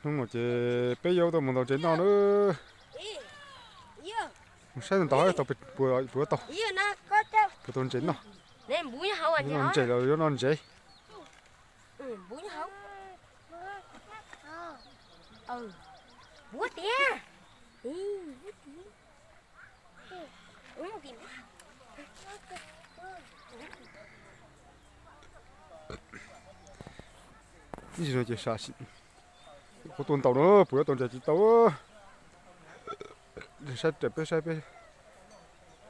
Hnub no ces peb yuav tau mus ntaus ntses noj na. Mus saib ntau tau puas tau, puas tau ntses noj. Noj ntses los yuav noj ntses. Ib sim no ces kuv tuaj ntaus no puas yuav tau ntses tsis tau. Saib peb saib peb,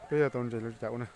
peb yuav tau ntses los cas ua na.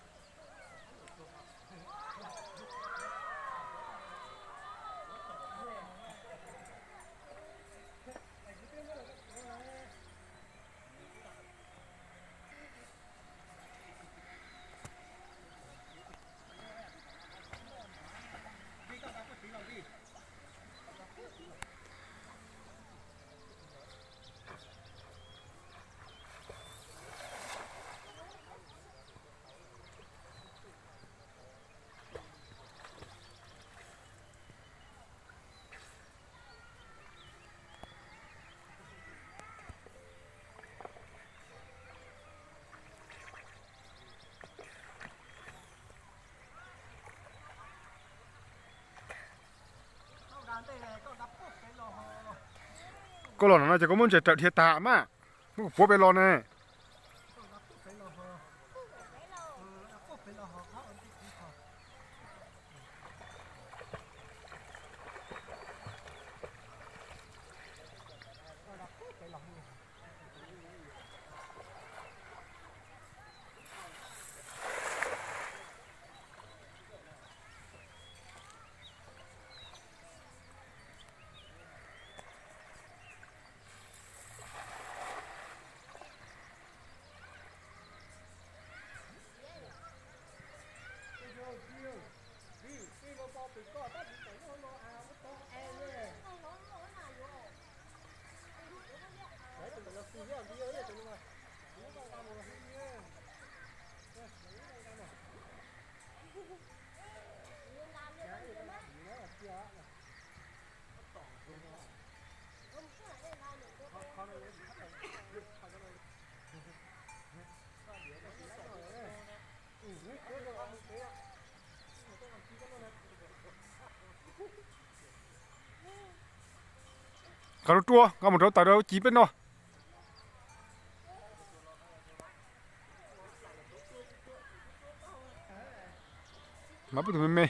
Koj los no ces koj muab ntses raws dhia tas mas, muab kuv puab pem los ne. Nqa lub ruab nqa mus rau taws rau ci peb no. Mas peb tus me me.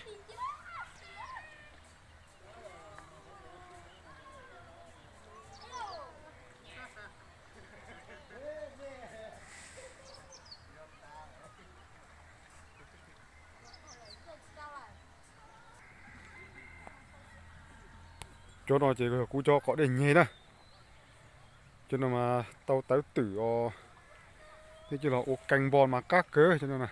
Cov no ces kuv cov qos dej nyeg na. Cov no mas tau tawv twm os, thiab coj los ua kees npo mas qab kawg cov no na.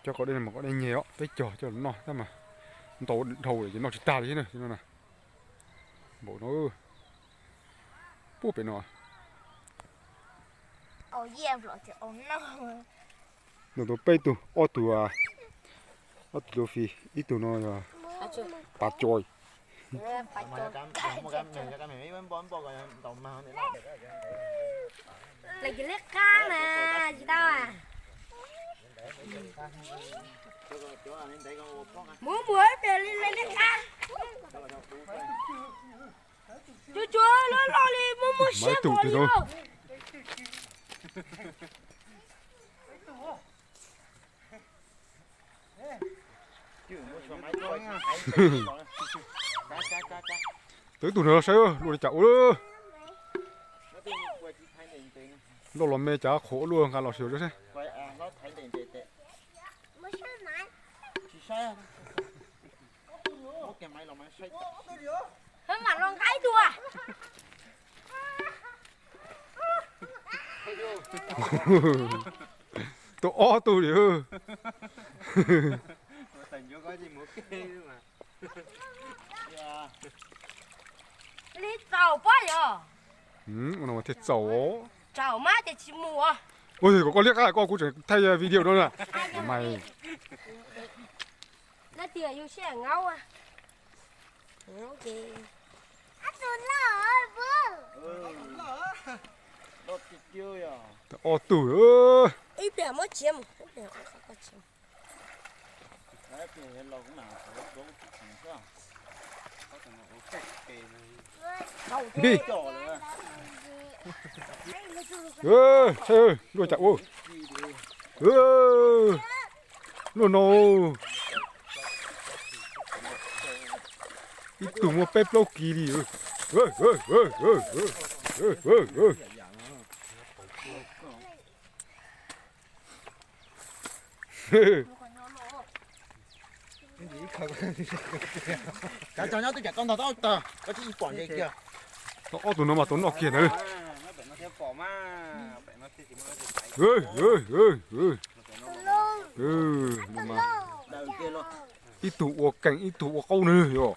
Cov qos dej no mas qos dej nyeg os, peb cog coj los noj tab mas ntau dhau lawm ces noj tsis tag li thiab na cov no na. Npaum no, puag pem no. Nws tus peb tug, ob tug, ob tug dua fis, ib tug no yog pas coj. Lawv cia li qab na, tsis tau a. Mus mus pem li lawv li qab. Cuag cuag loj loj li muaj muaj siab npaum li. Twb tus no saib luaj li cas ua. Loj los me cas qhuav luaj nqa los siav saib. Mam los nqa ib tug. Tau ob tug li. Li txaus pob yog. Ua no thiaj txaus. Txaus mas ces tsis mus. Ua kom koj liab qab koj, kuv tseem thaij video no na. Mas Tias yus siab ngaub. Ib pliag muab tsia mus, ib pliag muab tsia mus. Npij. Luaj cas ua. Luaj no. Ib tug muaj peb plaub kis li. Cov nyob twb cam tau ntog tau tag, koj tsis pom nte kiag. Tau ob tug no mas tau noj kiag ntawd. Ib tug ua keem ib tug ua qaub nws yom.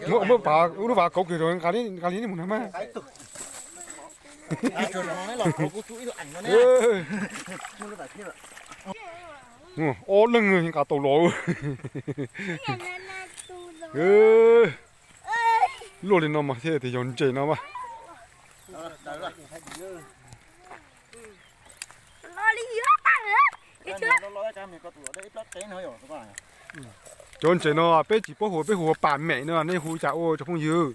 Muab lub vas kauv kiag rau nqa li mus nag mas. Ob leeg nqa tau los. Luaj li no mas thiaj tias yog ntses no mas. Cov ntses no peb tsis paub hu, peb hu ua pas mem no, nej hu cas ua tsoom phooj ywg?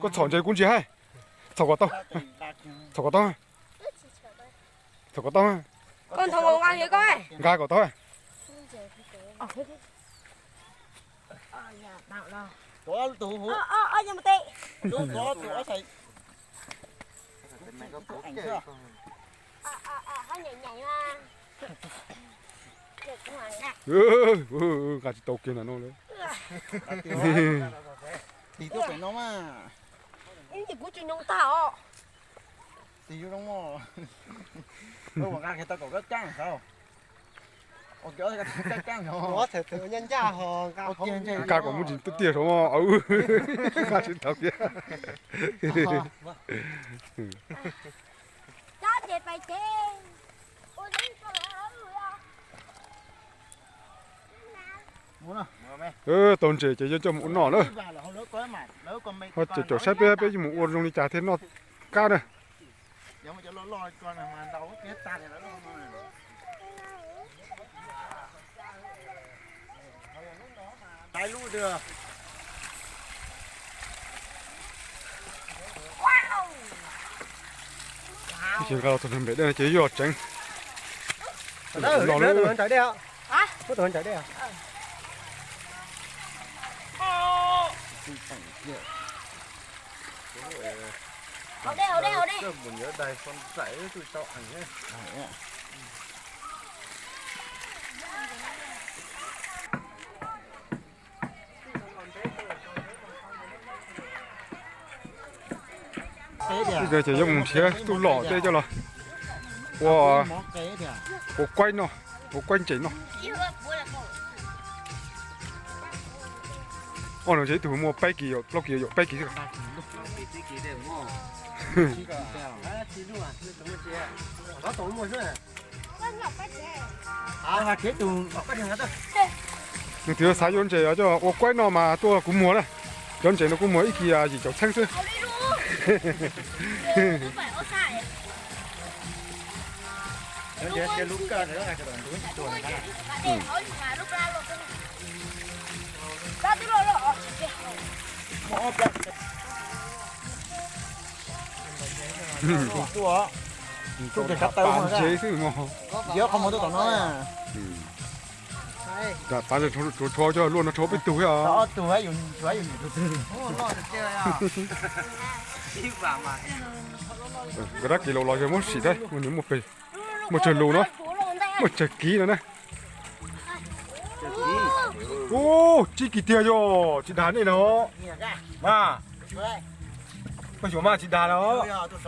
Koj txhom ntses kuv ntsia hais. Txhom kom tau. Txhom kom tau. Txhom kom tau. Nqa kom tau. Nqa tsis tau kiag ntawm no lawm. Ib ntsis kuv tsis nyoos tag os. Nqa kom muaj tsis tiaj saum, nqa tsis tau kiag. Tau ntses ces yuav coj mus ua noj na. Ces caum saib peb, peb yuav mus ua zoo li cas thiaj noj qab na. Ces nqa los txog npem dej ces yuav tseev. Ces yuav mus nrhiav tus lom tej coj los ua, ua kuaib no, ua kuaib ntses no. Ob no ces ib tug muaj peb kis, plaub kis, yuav peb kis xwb. Nws twb xav yuav ntses coj ua kuaib no mas tuaj kuv muag na. Cov ntses no kuv muag ib kis yim caum txheeb xwb. Ntses xwb mog. Pav tsuav tsuav coj luaj no tsuav peb tug thiab os. Nkawd rab kis laus los yog muab sim thiab, nws muaj pes, muaj tsawg lus no, muaj tsawg kiv no na. Ub, tsib kis tiag yog tsis dag nej no. Mas, koj xyuas mas tsis dag los. Ub, tus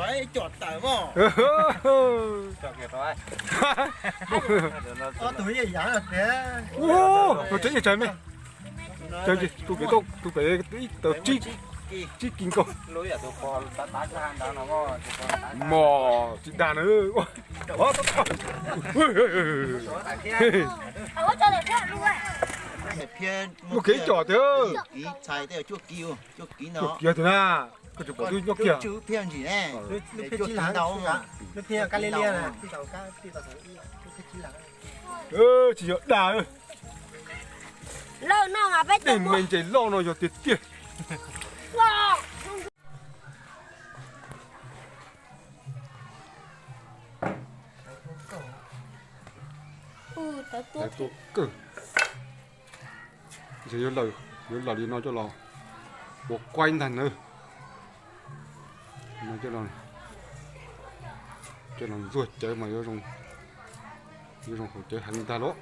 tseeb yeej tsawg me. Tus pem, tus pem ib tawm tsib, tsib kis nkaus. Mos tsis dag na. Muaj kev coj tiag. Cuaj kiag tiag na. Koj tsis pom twb nyob kiag. Tsis yog dag. Tej me ntses loj no yog tiag tiag. Tawv tuaj kawg. Yuav laws li no coj los ua kuaib ntag nawb. Coj los ntxuag cawv mas yuav zoo haus cawv heev ntag lauj.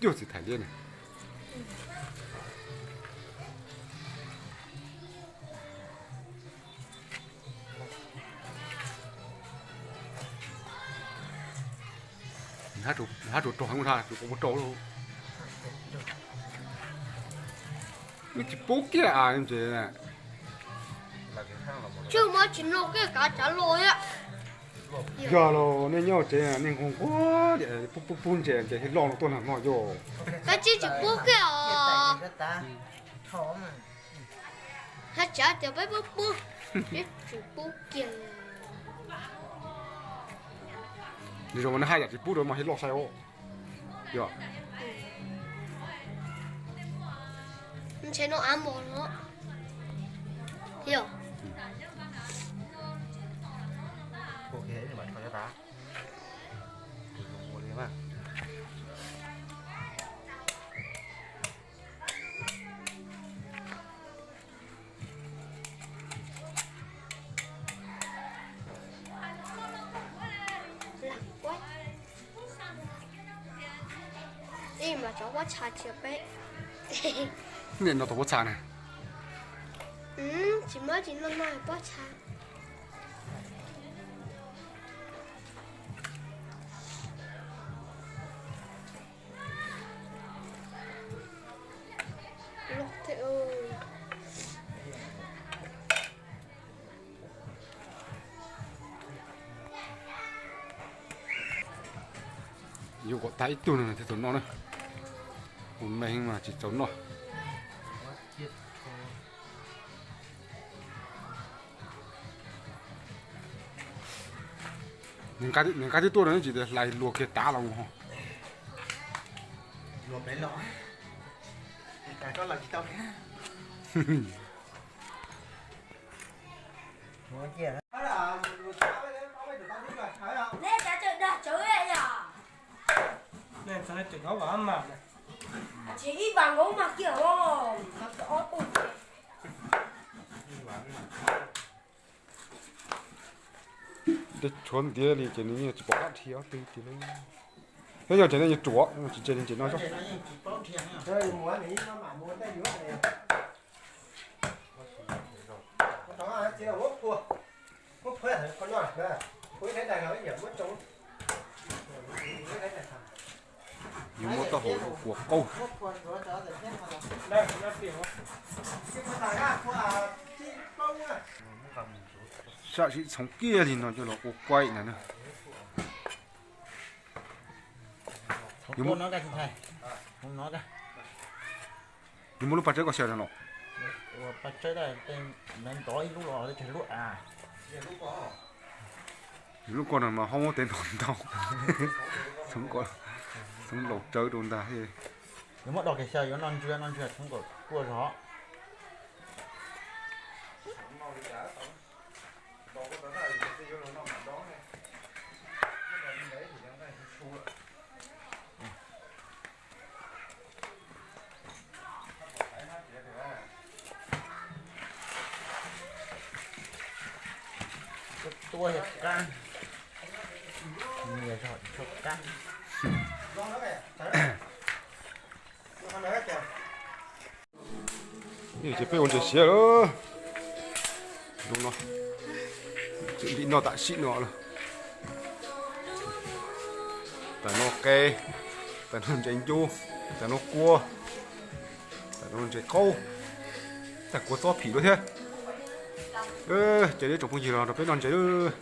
Cuaj txiv thais liab na. Hab tsuas rau heev ua ntag, tsuas rau ua rau. Wb tsis pub kiag a ntses. Tsis muaj tsis noj kiag kav tsav los thiab. Yog los nej nyob tsev nej nquag nquag pub pub pub ntses ces thiaj loj no tuaj nag no yog. Kav tsij tsis pub kiag os. Hab tsav tias peb pub pub, peb tsis pub kiag. Zoo mas nej haj yam tsis pub rau mas thiaj loj sai os. Yog. Ntshe no av mos no. Yog. Ib mas cov pob txha cia peb. Nej noj tau pob txha na? Tsis muaj tsis noj noj pob txha. Yuav kom tag ib tug no thiaj txaus noj na. Ua me mas tsis txaus noj. Nws nqa twb tuaj no tsis tias hlais luag kiag tav los ho. Tej tshuav ntiav li ces nws yeej tsis pom qab dhia ob tug tiag li. Nyob yog tsev no yeej ruam, tsis tseg li ntses no. Yuav muab taub hau ua kua qaub. Sam sim txhoov kiag li no coj los ua kuaib ntag na. Yuav muab lub paj tsawb koj xyaw no los. Lub koj no mas ho muab tev ntau ntau. Txhoov laus tsawv rau ntag. Yuav muab do kiag xyaw, yuav noj ntsw noj ntsw txhoov kom kuaj zog. Tua yog kab, nyias zog ib txoj kab. Ces peb ua ntses siav lawm. Zoo no, tseem li noj tam sim no lawm. Tam no qe, tam no ntses ncu, tam no kua, tam no ntses qaub, tam kua txob phim dua thiab. Ces ib tsoom phooj ywg los rau peb noj ntses lawm.